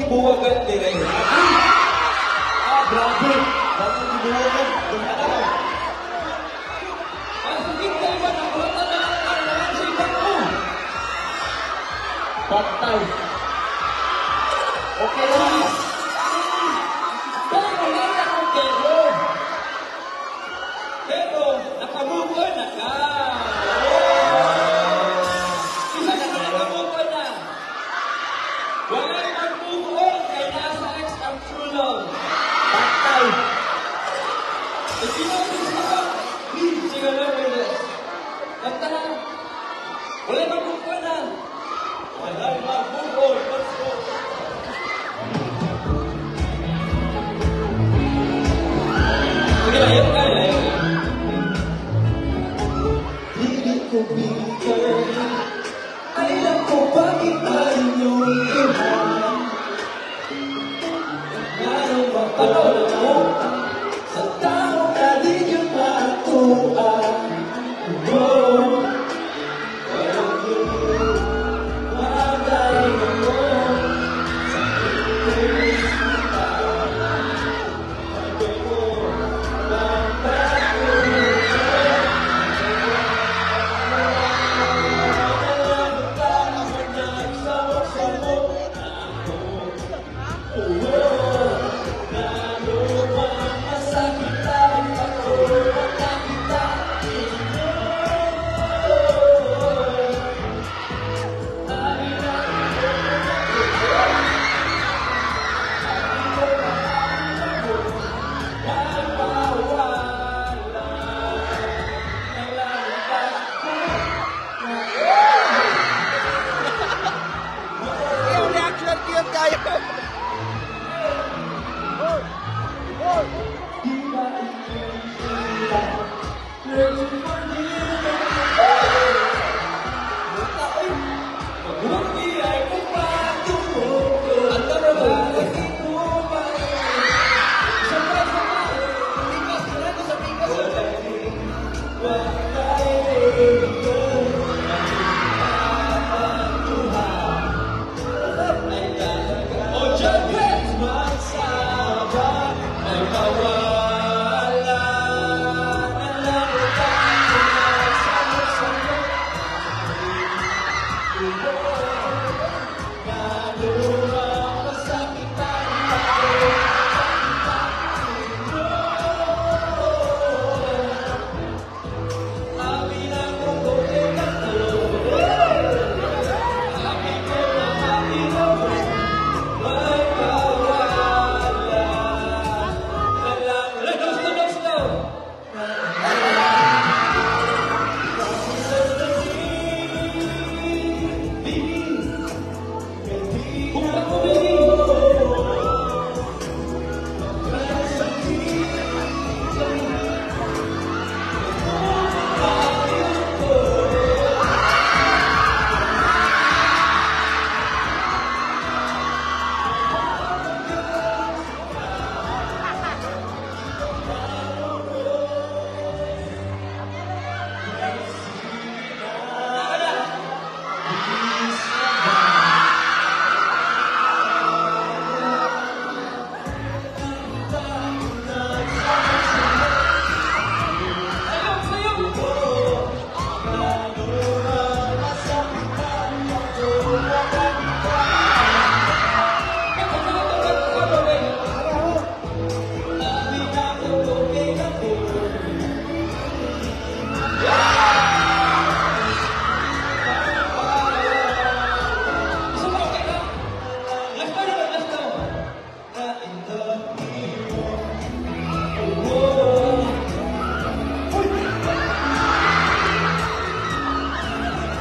Gibuwagan dire. Ah, grabe. Grabe gibuwagan. Ang sakit kayo ba nakulatan na lang ang naman sa ibang mo? Patay. Okay lang. Pero wala na akong pero. Pero, nakamove on na ka. Isa na ka nakamove on na. Wala mag-move on kay nasa ex ang true love. Patay. If you know this song, please sing along with us. Kanta na. Wala mag-move on na. Wala mag-move on. Let's go. Sige, layo ka, layo ka. Dili ko bitter. Alam ko bakit tayo duha. Ngano ba Tanaw na mo. sa tao ka di yun matuwa? Oh, walang yun. Bagay mo. Sa ito sa mo. Yung reaction cute kayo. Mabuti ay kung patulog. Ang tama ba? Isa pa, isa pa. Pikas, ko sa pikas. O Jacket! Magsaba ay mawala na lang Samot-samot. Slow, slow, slow. Kung ako, baby. Sayo, sayo. Isa pa, okay na? Last na naman, last na.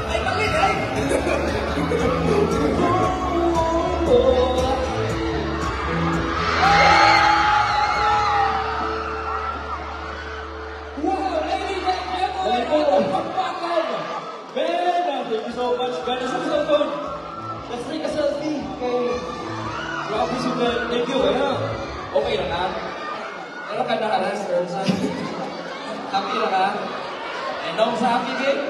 Ay, bakit? Ay! Wow, ladies and gentlemen, palakpakan! Ben, thank you so much, Ben. Nasa sa cellphone? Let's take a selfie. Kay grabe si Ben. Thank you, eh. Okay na ka? Ano ka na ka na, sir? Happy na ka? And now sa happy game?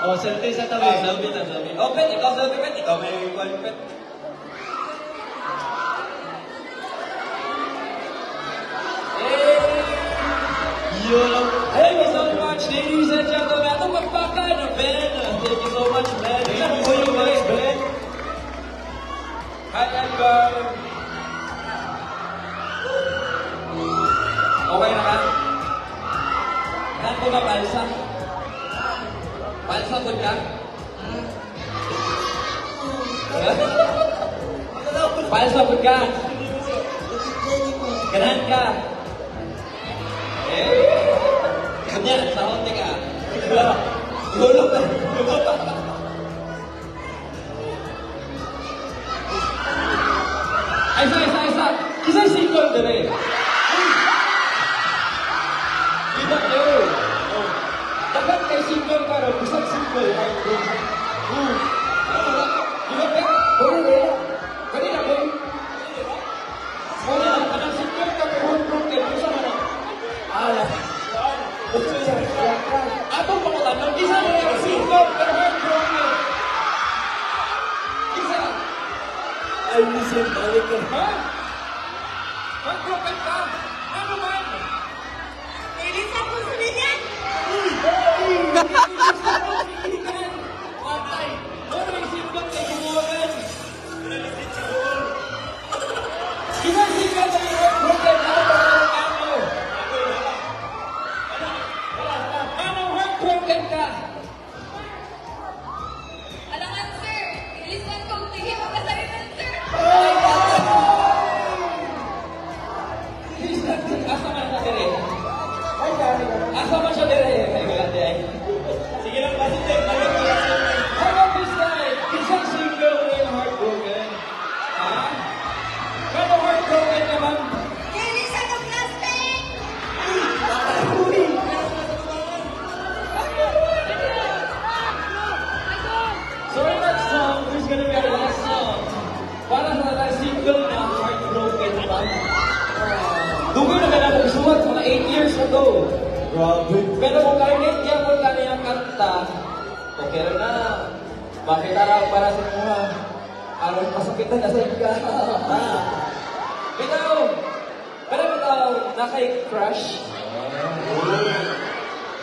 Oh, selfie sa tabi. Oh, selfie na, selfie. Oh, Ben, ikaw selfie, Ben. Ikaw may one, Ben. Hey! Yo! Thank you so much, ladies and gentlemen. Atong palakpakan, Ben. Thank you so much, Ben. Thank you so much, Ben. Hi, Edgar. Okay na ka? Saan ko ba palsa? Palsa ko ka? Palsa po ka? Ganahan ka? Eh? Kanya, sa honte ka. Hulog ka. Ay, isa, isa, isa. Isa single dire. Kita kayo. Dapat kay single ka ron. Bisag single. Di ba ka? Boy, wala. Kanina, boy. Wala lang. Kanang single ka kay heartbroken. Unsa man ang? Ala. Atong pangutan-on, kinsa man ang single pero heartbroken? Kinsa? Ay, listen, balik ka. Ha? Heartbroken ka? Ano man? Elisa po suminyan! Patay! Ano may single kay Gumugan? Kinsa single kay heartbroken? Ano ba ang ano? Anong heartbroken ka? Alangan, sir! Elisa kong tingin mo kasakitan, sir! Asa man siya dire? Asa man siya dire? Ay, wala di ay. Sige lang, basit eh. Balik ka. How about this side? Kinsay single ngayon heartbroken? Ha? Kano heartbroken ka, ma'am? Elisa ng classmate! So our next song, this is gonna be our last song. Para sa mga single na heartbroken pa. Dugay na ka na suwat mga 8 years ago. Grabe. Pero kung karnit gyapon ka niyang kanta, okay ra na. Bakit araw para sa mga aron masakitan na sa ka. Bitaw! Pero bitaw, nakay crush.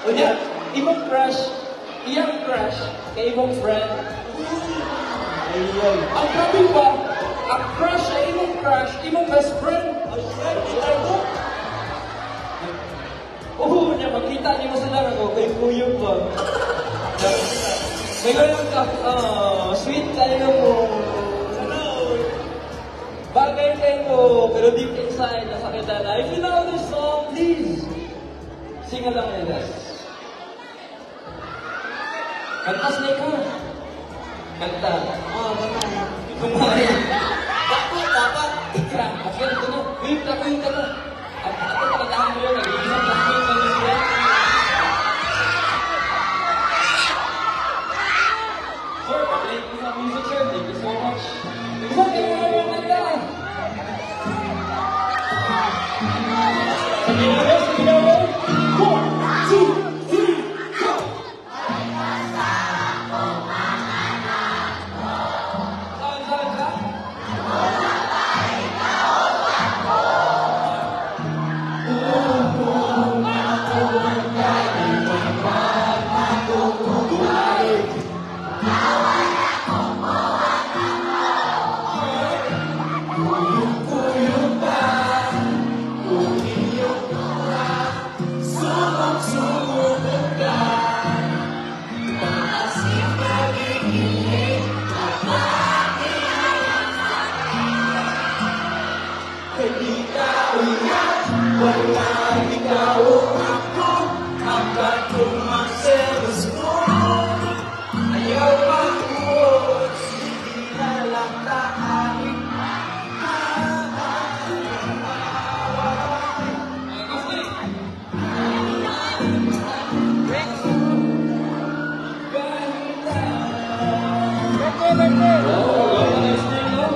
Unya, imong crush, iyang crush, kay imong friend. Ay, ay. Ang grabe ba? Ang crush ay imong crush, imong best friend. Ay, ay, ay, mo. Oo, niya, makita niyo mo sila ako, kay kuyog ba? May lang ka, ah, sweet kayo mo. Bagay kayo mo, pero deep inside, nasakit na. If you know this song, please, sing along with us. Kanta, Snake, ha? Kanta. Oh, gamay. Kumaya. Dapat, dapat. Okay, ito na. Wait, ako yung kanta. At ako, pakantahan mo yun. Nag-iisang classmate na siya. Sir, pa-play ko sa music, sir. Thank you so much. Isa, kayo na yung kanta. Sige na, sige na. One, two, three, go! Saan, saan, saan? Wala ikaw ako. Ang kumaselos mo. Ayaw matuod. Sige na lang tayo. Ay, Snake. Ganda. Oh, go na Snake, no?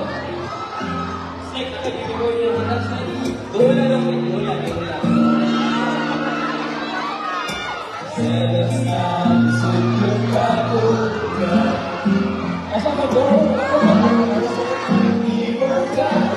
Snake, nagiging niya sa Snake. Duhula lang, Snake. Duhula, duhula. Selos na, sundot ka ko. Asa ka doon? Asa ka doon?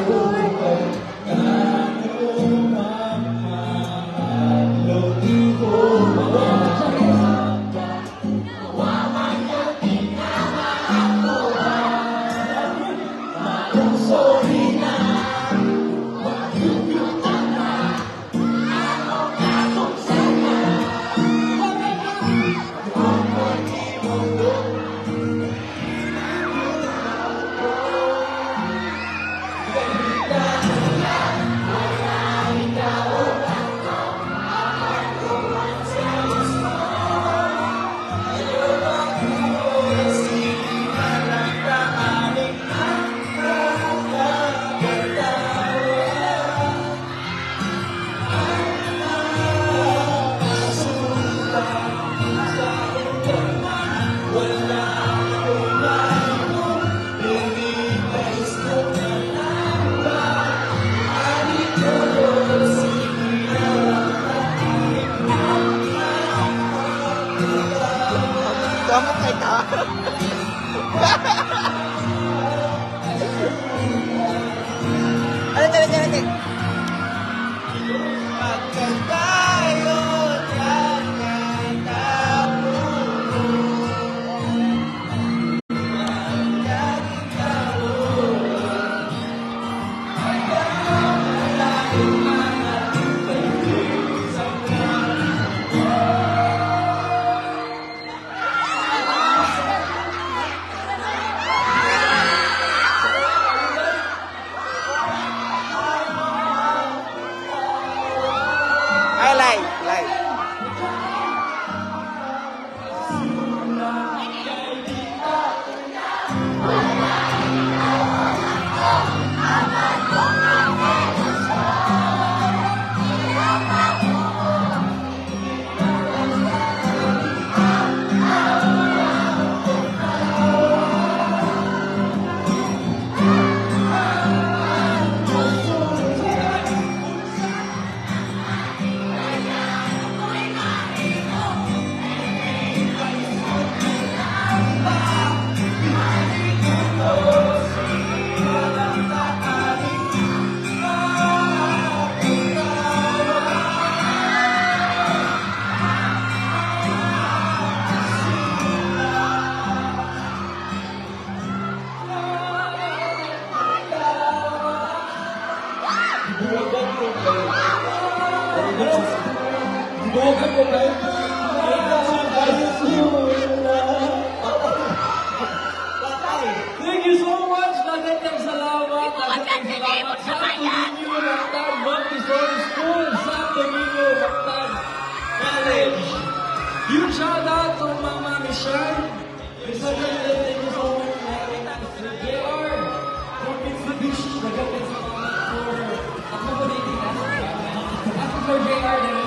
Kamot kay ka. Ano, tara, tara, tara. Pagka tayo nakatapo, Ay, live, live. Buwagan ko kayo. Buwagan ko kayo. Thank you so much. Daghang salamat. Daghang salamat. Santo Niño Mactan Montessori School, Santo Niño Mactan College. Huge shout out to Mama Michelle. Mr. President, thank you so much. Sir JR, for Pizza Beach. Daghang salamat for accommodating us. Ako, Sir JR, din.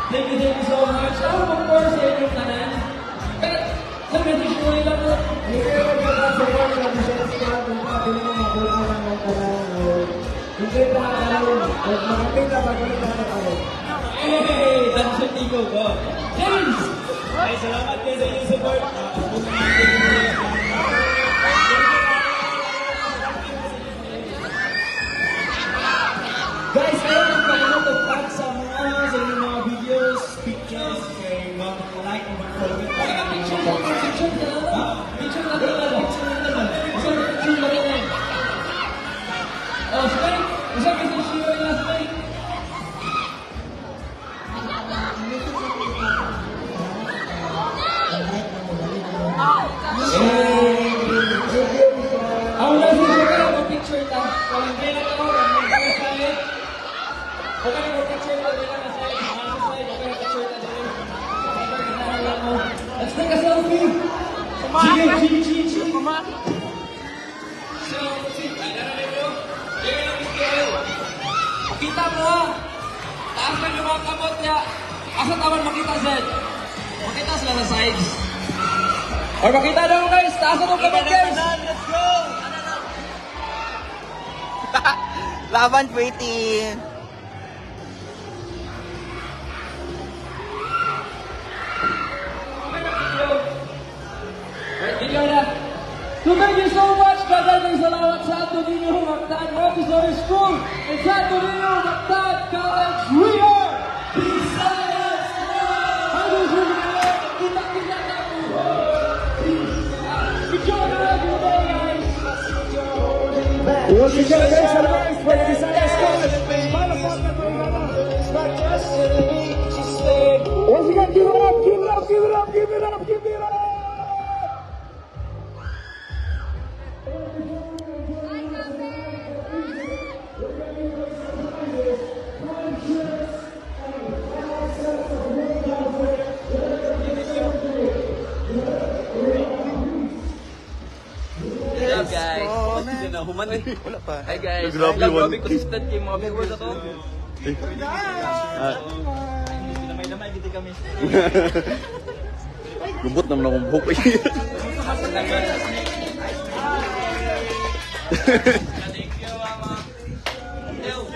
Thank you so much. And of course, sa inyong tanan. Pero, sa message mo nila po, Support sa Michelle Squad, kung pabili mo mabuti ng mga tanan. Enjoy pa ka karon. Huwag makapita pag ulit na karon. Hey, that's your Tico ko. James! Ay, salamat kayo sa inyong support. Ah, Guys, kayo magpakamot og tag sa inyong mga videos, pictures, kay mag-like o mag-comment. Picture na, picture na lang. Picture na lang. Picture na lang. Isang picture na lang. Oh, Spike! Isang message niyo na, Spike. Ang message ko kayo, mag-picture ta. Kung hindi na ito, hindi na side. Okay, mag-picture ta, hindi na side. Mga side, okay, picture ta din. Let's take a selfie. G, G, G, G. Selfie. Ay, narinig mo? Kita mo ha. Taas lang yung mga kamot niya. Asa taman makita, Zed? Makita sila sa sides. Or makita na mo, guys. Taas na itong kamot, guys. Let's go! Laban pretty. Right, video na. So thank you so much. Daghang salamat sa Santo Niño Mactan Montessori School and Santo Niño Mactan College. We are Visayas! Kita-kita na po. Enjoy the rest of the day, guys. Once again, make some noise for the Visayas Squad. Motherfucker, once again, give it up, give it up, give it up, give it up, give it up. Ay, kape! Good guys. Human eh. Wala pa. Hi guys. Grabe, Grabe, one. grabe consistent kay mga viewers na to. Ah, Damay-damay gid kami. lubot naman akong buhok eh. Thank you, mama. Thank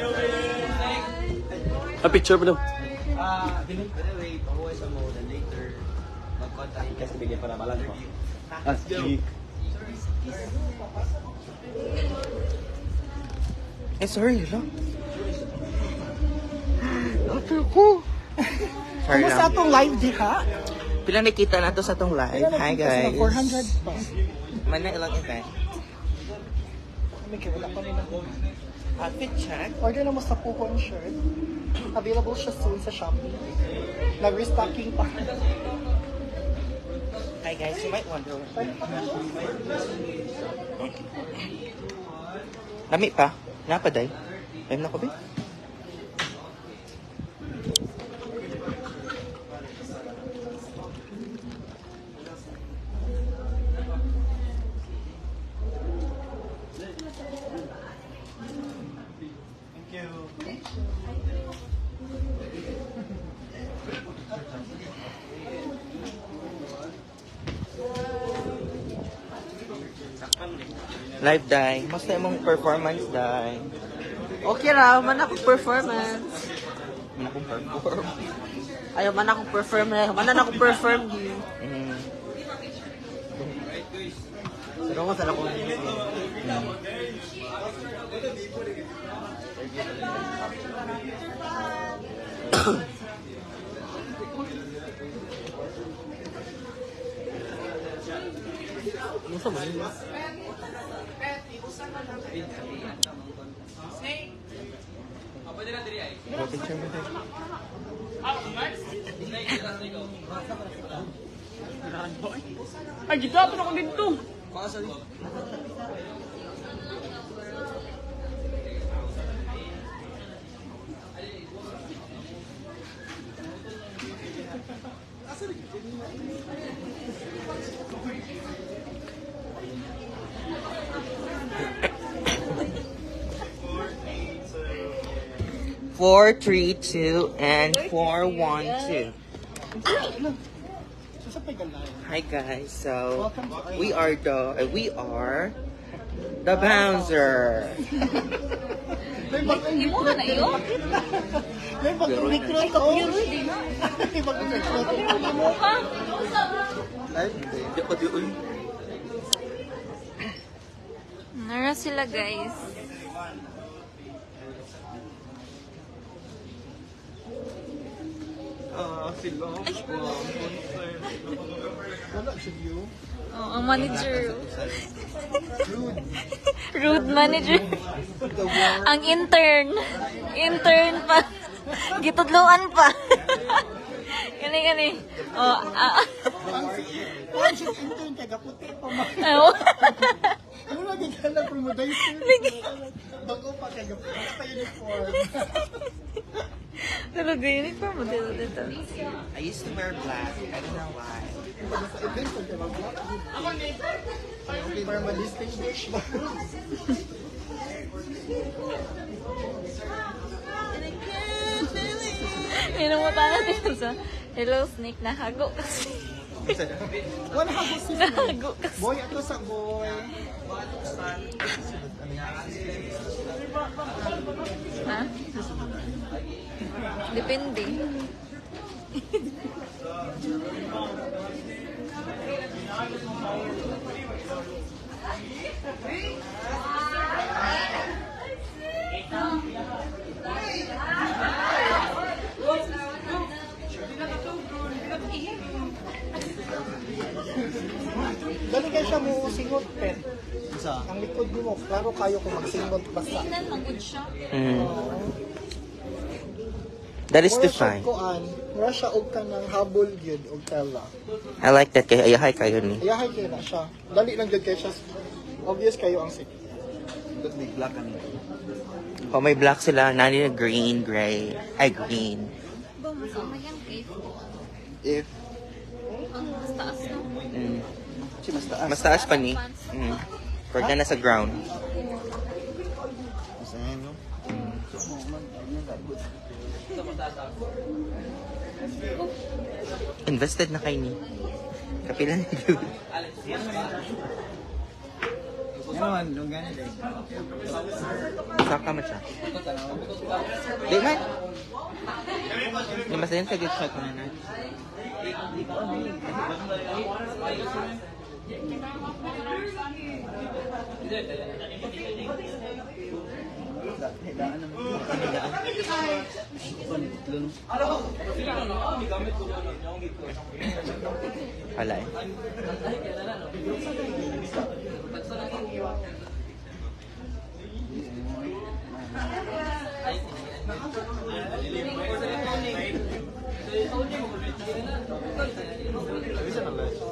Ah, picture pa daw. Ah, by the way, pahuway sa mo then later mag-contact kasi Bigyan pa na malan ko. Ah, sige. Eh, sorry, hello. After ko. Sorry Kumusta lang. atong live diha? Pila nakita na to sa atong live. Pila Hi, nakita sa guys. 400 pa. Mana ilang event. May kay wala pa nila. Outfit check. Order na mo sa Puhon shirt. Available siya soon sa Shopee. Nag-restocking pa. Hi, guys. You might wonder. Lami pa. Napaday. Ayun na ko, be. Thank you. Live, day. Kumusta imong performance, day? Okay ra, man akong performance. Man akong perform. Ayaw man akong perform, man na akong perform gi. Pero ko sa ako. Ano sa man? Oh, picture mo, day. Ay, gito ato na ko dito. Four, three, two, and 4, 1, 2. So sa Pagalayan. Hi guys. So Welcome to our we are the bouncer. May bagong Imo ka na iyo? May bagong recruit. Ay, kapiro, di na. May bagong recruit. Imo ka. Di ko di uy. Nara sila, guys. Ah, sila. Wala siya view. Oh, ang manager. Rude manager. Ang intern. Intern pa. Gitudloan pa. Gani, gani. Oh, ah. Wala siya intern kay gaputi pa man. Oh. Ano lagi ka lang promodizer? Bago pa kay gaputi pa uniform. Pero uniform mo dito dito. I used to wear black. I don't know why. Sa event pag mag-black. Para ma-distinguish ba? Minumuta natin sa Hello Snake, nahago kasi. Wala ka si Nahago kasi. Boy, ato sa boy. Ha? Depende. Dali kayo siya mo singot pen. Ang likod mo, klaro kayo kung magsingot basta. Tingnan, magod siya. That is Mura siya fine. kuan, mura siya og kanang habol gyud og tela. I like that kay ayahay kayo ni. Ayahay kayo na siya. Dali lang gyud kayo siya. Obvious kayo ang sik. Oh, may black sila, nani na green, gray, ay green. Ba, mas ang cave ko. If Ang mas taas na. Mas taas pa ni. Pag na nasa ground. Invested na kay ni. Kapila ni dude. Saka man siya. Di man. Di masayin sa good shot na. Wala eh.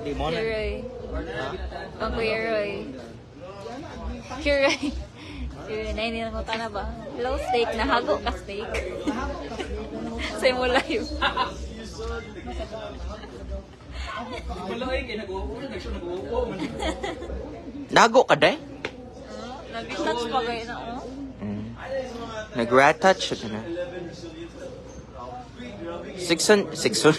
Di mo na. Kuya Roy. Oh, Kuya Roy. Kuya Roy. Kuya Roy, nainig ko na ba? Hello, steak. Nahago ka, steak. Sa mo live. Wala eh, kaya nag-uupo na, nag-uupo. Nago ka day? Nag-touch pa kayo na, oh. Nag-rat touch siya na. Six on, six on.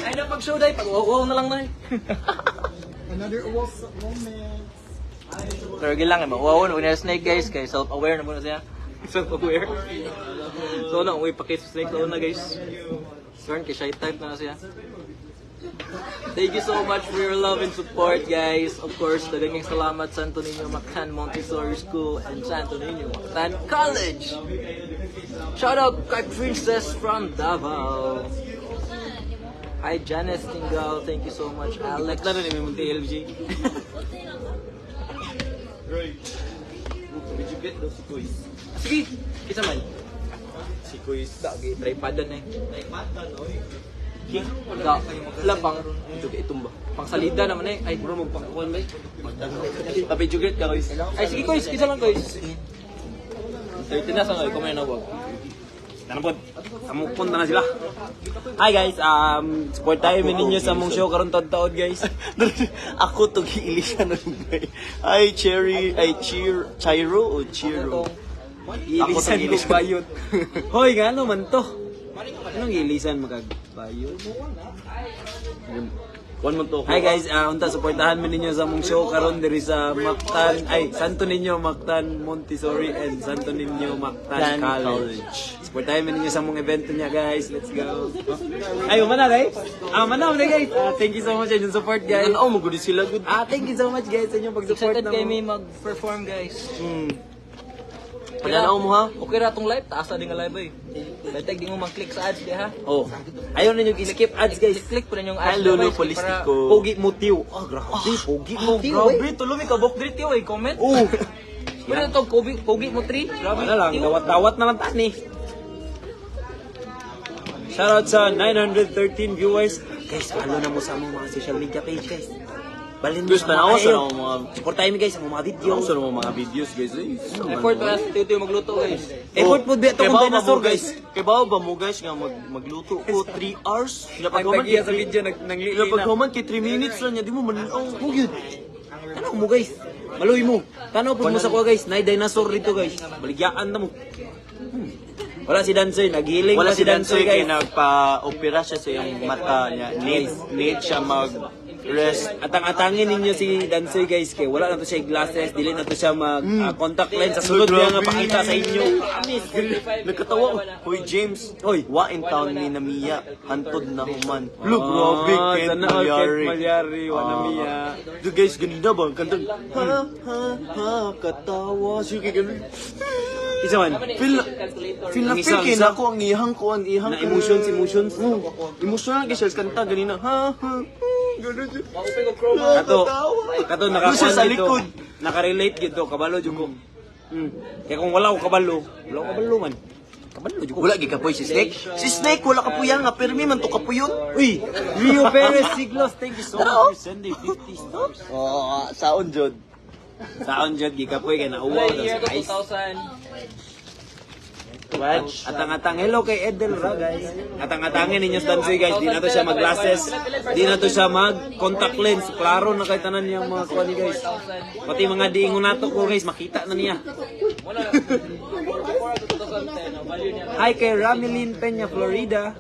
Ay na pag-show day, pag wow na lang na. Another moment. Pero lang eh, mauwaw na na snake guys, kay self-aware na muna siya. Self-aware. So na, uwi pakit sa snake na guys. Cern, kay shy type na siya. Thank you so much for your love and support, guys. Of course, daghang salamat Santo Niño Mactan Montessori School and Santo Niño Mactan College. Shout out kay Princess from Davao. Hi, Janice Tingal. Thank you so much, Alex. Lalo ni may TLG. Sige, isa man. Si Kuis. Da, gi tripodan eh. Da, wala pang Juga itum ba? pang salida naman eh. Ay, Bro, magpakuan ba? Papijugat ka, Kuis. Ay sige koys, isa lang koys. 30 na sa ngayon, kumain na wag. Tanong po. Amukon na sila. Hi guys, support tayo ninyo sa mong show karon taod-taod guys. Ako to giilisan na lugay. Ay, Cherry, ay, Cheer, Chiro o Chiro? Ilisan ko bayot. Hoy, ngano man to? Anong ilisan magagbayot? One month to. Hi guys, unta suportahan mi ninyo sa mong show karon diri sa Mactan ay Santo Niño Mactan Montessori and Santo Niño Mactan Tan College. Suportahan mi ninyo sa mong evento niya guys. Let's go. Ay, umana guys. Mana man guys. Thank you so much sa inyong support guys. Ano, magudi sila good. Thank you so much guys sa inyong pag-support Excited na kay mo. may mag-perform guys. Pananaw mo ha? Okay ra tong live, taas na din nga live eh. Beteg di mo mag-click sa ads di ha. Oh. Ayaw ninyo i-skip ads guys. Click po na yung ads. Ay, Lolo guys, para- Polistico. Pogi mo tiw. Ah, grabe. Pogi mo. Grabe, tulo may kabok diri tiyo eh, comment. Oh. Pero to pogi pogi mo 3. Grabe. Wala lang, tiyo. dawat-dawat na lang tani. Shoutout sa 913 viewers. Guys, follow na mo sa among mga social media page, guys. Balin mo Guys, sa mga tanawa sa kayo. among mga- Suportahin mi guys sa among mga video. Ano sa mga videos guys? Eh, Effort pa sa tiyo tiyo magluto guys. Effort po ba ito Kay kung bawo ba mo dinosaur, guys? Kay bawo ba mo guys nga magluto ko 3 hours? Ang tagiya sa video, nanglili na. Napaghuman kay 3 minutes lang niya, di mo mananaw. Mo yun. Tanaw mo guys. Maloy mo. Tanaw po mo sa kuha guys. Nay dinosaur dito guys. Baligyaan na mo. Wala si Dansoy. Naghiling Wala pa si Dansoy kay guys. nagpa-opera siya sa iyang mata niya. Need siya mag-rest. Atang-atangin ninyo si Dansoy guys kay wala na to siya glasses, dili na to siya mag contact lens sa sulod niya nga pakita sa inyo. Promise. Nagkatawa ko. Hoy James, Hoy. wa in town ni Namiya, hantod na human. Look, grabe, Ah, Kent sana all Kent Malyari. Malyari, wa na Mia. Do guys, ganina ba? Ang kanta, ha, ha, ha, katawa. Sige, ganun. Isa man. Feel, feel na Ang feel isa, kay isa. nako ang iyang ko, ang iyang Na emotions, emotions. Emotional kay siya sa kanta ganina. Ha, ha, ganun siya. Kato, Katawa. kato Doon nakakuan siya sa dito. likod. Nakarelate gito, kabalo jud ko. Kaya kung wala ko kabalo, wala ko kabalo man. Kabalo jud ko. Wala gikapoy si Snake. Si Snake wala kapuyan nga pirmi man to kapuyon. Uy, Rio Perez Siglos, thank you so much for sending 50 stars. Oh, saon jud. Saon jud gikapoy kay nauwaw daw Year sa to ice. 2000. Atang-atang hello kay Edel Ra guys. Atang-atangin ninyo sa Dansoy guys, di na to siya mag-glasses, di na to siya mag contact lens. Klaro na kay tanan niyang mga kuan guys. Pati mga diingon nato ko guys, makita na niya. Wala. 44 to 2010, ang value niya. Hi kay Ramilyn Peña, Florida.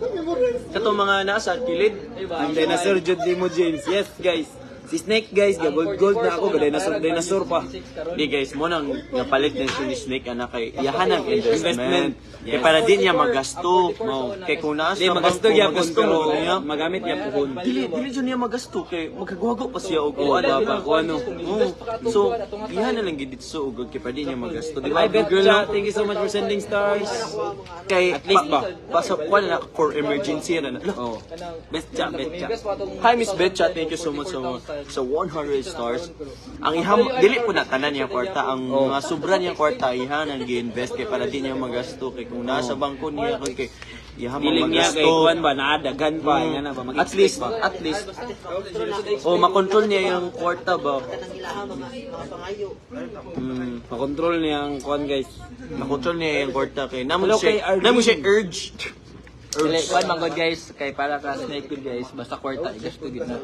Kato mga nasa kilid. Ang dinosaur jud ni mo James. Yes guys. Si Snake, guys, ga gold gold na ako, ga dinosaur dinosaur pa. Di guys, mo nang napalit na siya ni Snake anak kay iyahan ang investment. Investment. Kay para di niya magasto. Kay kung naa Di sa magasto bangko, gyapon magasto pero mo niya. magamit niya puhon. Dili jud niya magasto kay magkagwago pa siya og Oo, kuan. ba ba kuan no. Oo. So, iyahan na lang gid dito og kay para di niya magasto. Di ba? Hi, Girl, Betcha, thank you so much for sending stars. Kay At least ba? Pa sa kuan na for emergency na. Lah, Oh. Betcha, Betcha. Hi Miss Betcha, thank you so much sa 100 stars. Ang iham dili po na tanan niya kwarta, ang mga sobra niya kwarta ihan ang gi-invest kay para di niya magasto kay kung nasa bangko niya kay iham ang Feeling niya kay magasto. kuan ba naadagan pa nga na ba At mag-expect least ba. at least oh makontrol niya yung kwarta ba. Kanang ilaha mga pangayo. Makontrol niya ang kuan, guys. Makontrol niya yung kwarta kay namo Hello kay siya Arlene. namo siya urge. Dili, kuan man god guys, kay para ka Snake good guys, basta kwarta igasto gid na.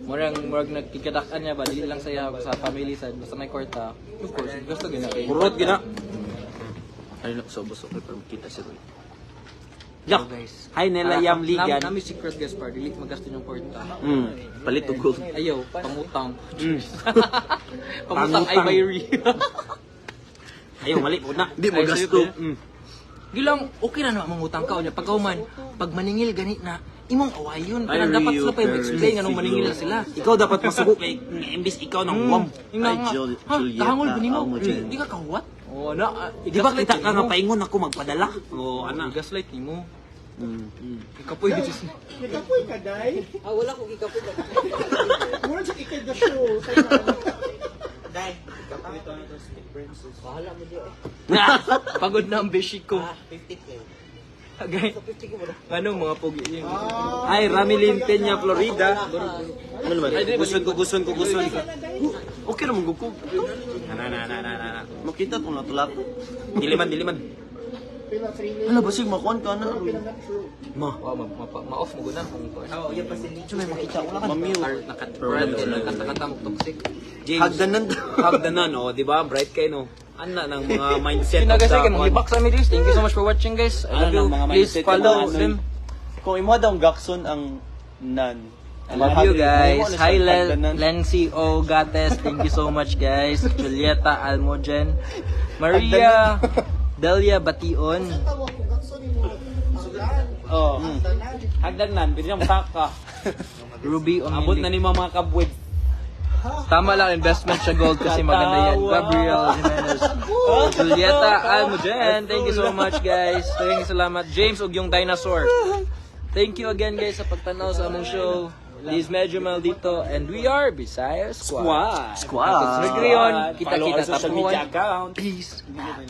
Murag nagkikadak-an niya ba dili lang sa family side, basta may kwarta. Of course, gasto gid na kay. Kurot gina. Ano na sa busok kay para makita si Roy. Ya. Guys. Hi Nela Yam Ligan. Nami secret guys par dili magasto yung kwarta. Palit og gold. Ayaw, pangutang. Pangutang ay Pangutang. bayri. Ayaw mali po na. Di magasto. Gilang, okay na naman mangutang ka unya pagkauman, pag maningil gani na imong awayon. Ay, Pero dapat Rio sila pa Perez, explain anong maningil na sila. Ikaw dapat masuko kay imbis ikaw nang wam. Yung Ay, nga, ha, Julieta, kahangol ba nimo? Almogen. Di ka kahuwat? Oh, na, Di ba kita ka nga paingon ako magpadala? Oh, ana. Gaslight nimo. Ikapoy gid siya. Nagkapoy ka, day? Ah, wala ko gikapoy ka. Mura siya ikay the show. Day. Bahala mo di eh. Pagod na ang beshi ko. Ah, 50K. Agay. So 50K mo na. Ano mga pogi yun? Hi Ramilin Peña Florida. Ano naman? Gusun ko gusun ko gusun. Okay naman guko. Na na na na na na. Makita tong lato-lato. Diliman diliman. Hala basig makuan ka na. Ma. Wow, ma-off mo guna kung ko. Oh, iya pa si Nicho. May makita wala ka. Mamiw. Nakata mo toxic. James. Hagdanan. Hagdanan, oh, di ba? Bright kayo, no? Ana ng mga mindset. Yun na guys, of the- kay manglibak sa amin guys. Thank you so much for watching guys. I love Ano you. ng mga Please mindset follow ng mga them. Kung imo daw ang gakson ang nan. I love you guys. Hi Lency O Gates. Thank you so much guys. Julieta Almogen. Maria Delia Bation. Oh. Hagdanan, bigyan mo saka. Ruby Abot na Omili. ni mga kabweb. Tama lang investment sa gold kasi maganda yan. Gabriel Jimenez. Julieta Almogen. Thank you so much guys. Thank you salamat. James ug yung dinosaur. Thank you again guys sa pagtanaw sa among show. This Medyo Maldito and we are Bisaya Squad. Squad. Sunod ngayon, Follow kita-kita our social media tapuhan. account. Peace.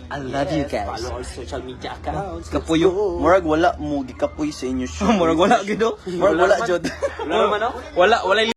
I love you guys. Follow our social media accounts. Kapuyo. Murag wala mo gikapoy sa inyo show. Murag wala gid oh. Murag wala jud. Wala naman, no? Wala, wala.